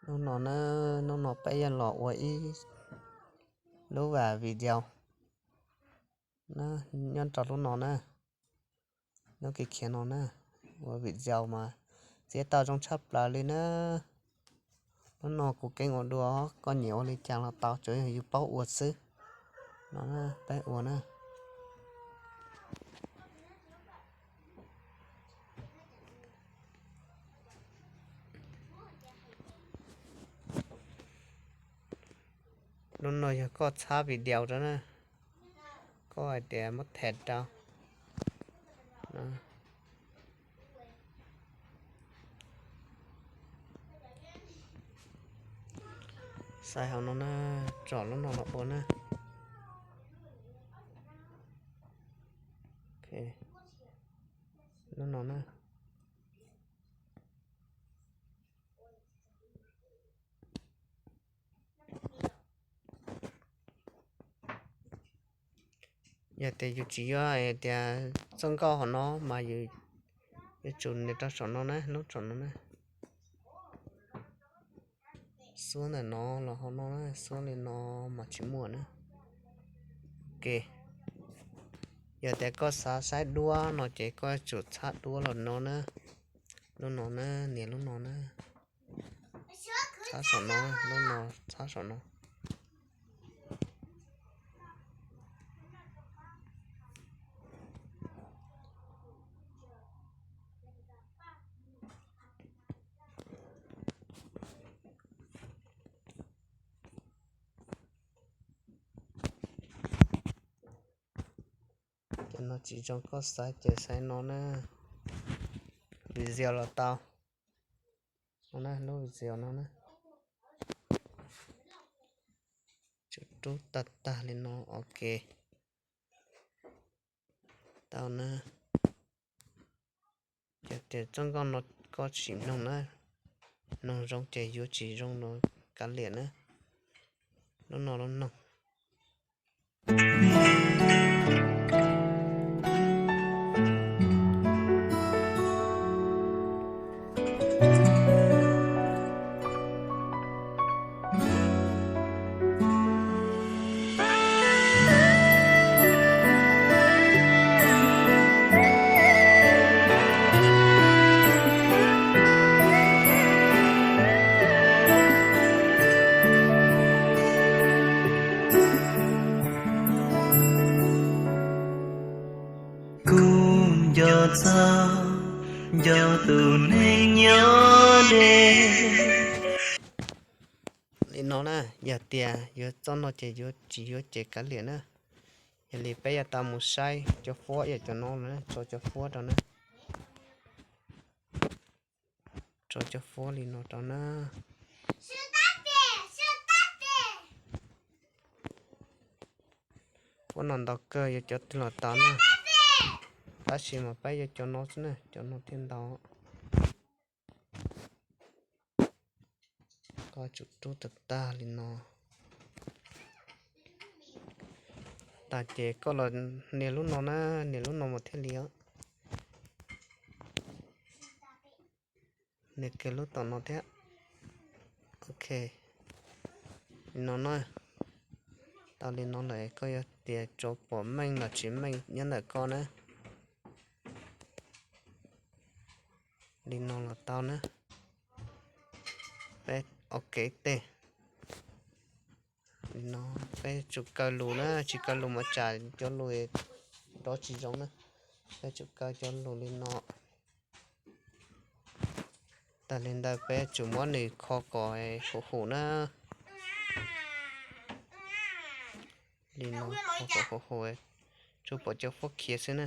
Hnub no na, hnub no peb yuav los ua ib lub video na, nyob rau lub no na, lub kis khiav no na, ua video mas txiav tau zoo tshaj plaws li na. Hnub no kuv keeb ua dua, koj nyiam ua li cas los tau, tsuas yog yus paub ua xwb. No peb ua na. Lub no yog koj txhab video rau na, koj hais tias muab them rau. Xaiv hauv no na, tsom lub no los ua na. Lub no na. Yog tias yus tsis yuav tias txoj nkauj hauv no mas yus yuav tsum nias rau saum no na, lub saum no na. Xuab ntawm no los hauv no na, xuab li no mas tsis muaj na. Ok, yog tias koj xav saib duab no ces koj tsum txhab duab los no na. Lub no na, nias lub no na. Txhab saum no, lub no txhab saum no. Cov no tsis zoo koj xaiv ces xaiv no na. Video los tau. No na, lub video no na. Tsum rub tag tag li no, ok. Tau na. Yog tias txoj nkauj no koj tsis mloog na, mloog zoo ces yuav tsis zoo no kav liam na. Lub no los mloog. Kuv nco txog nco tus neeg nyob deb. Li no na, yog tias yuav txoj no ces yuav tsis yuav ces kav liam na. Yog li peb yuav tau mus saib cov fuab, yog cov no na, tso cov fuab rau na. Tso cov fuab li no rau na. Fuab no ntau kawg, yuav cov twg los tau na. Tab sis mas peb yuav cov no xwb na, cov no thiaj ntau. Koj tsum rub tag tag li no. Tag ces koj los nias lub no na, nias lub no mas thiaj li os. Nias kiag lub tom no thiab. Ok, li no na. Tau li no lawm koj yuav tias tsuas pom meej los tsis meej nyob ntawm koj na. Li no los tau na. Peb ok teg. Li no, peb tsum kaw lus na, tsis kaw lus mas tsam cov lus rov tsis zoo na. Peb tsum kaw cov lus li no. Tas li ntawd peb tsum muab nws kho kom huv huv na. Li no, kho kom huv huv, tsuas pom cov fuab khiav xwb na.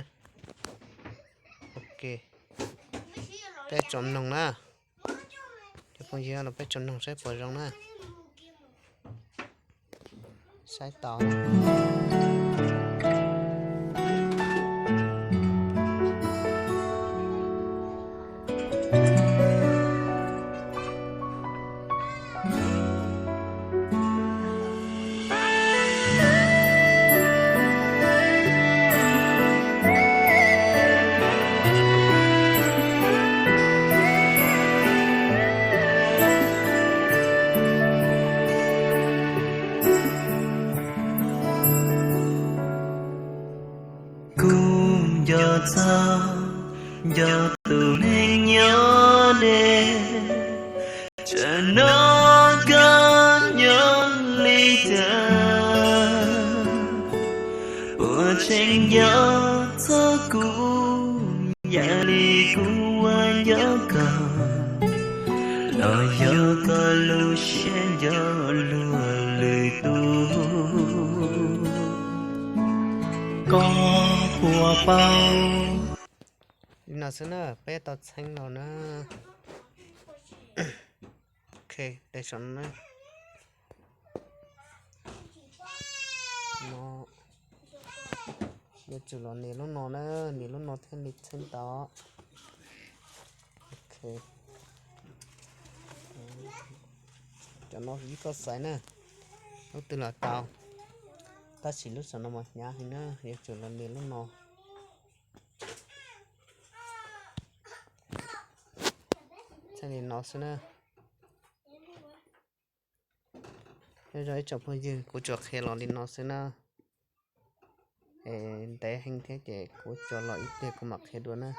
Ok, peb tsom noog na. Cov phooj ywg los peb tsom noog saib puas zoo na. Saib tau. txog nco tus neeg nyob deb, tsam no koj nyob li cas, puas tseem nco txog kuv, yam li kuv ua nco koj, los yog koj lub siab nco luag lwm tus. Koj puas paub? Li no xwb na, peb tau txheeb los na. Ok, saum no na. No, yuav tsum los nias lub no na, nias lub no thiaj li txheeb tau. Ok, cov no ib koj xaiv na, lub twg los tau, tab sis lub saum no mas hnyav heev na, yuav tsum los nias lub no. Txheeb li no xwb na. Nyob zoo ib tsoom phooj ywg, kuv tsuas qhia los li no xwb na. Es ntev heev thiab ces kuv tsuas los ib pliag kuv mam qhia dua na.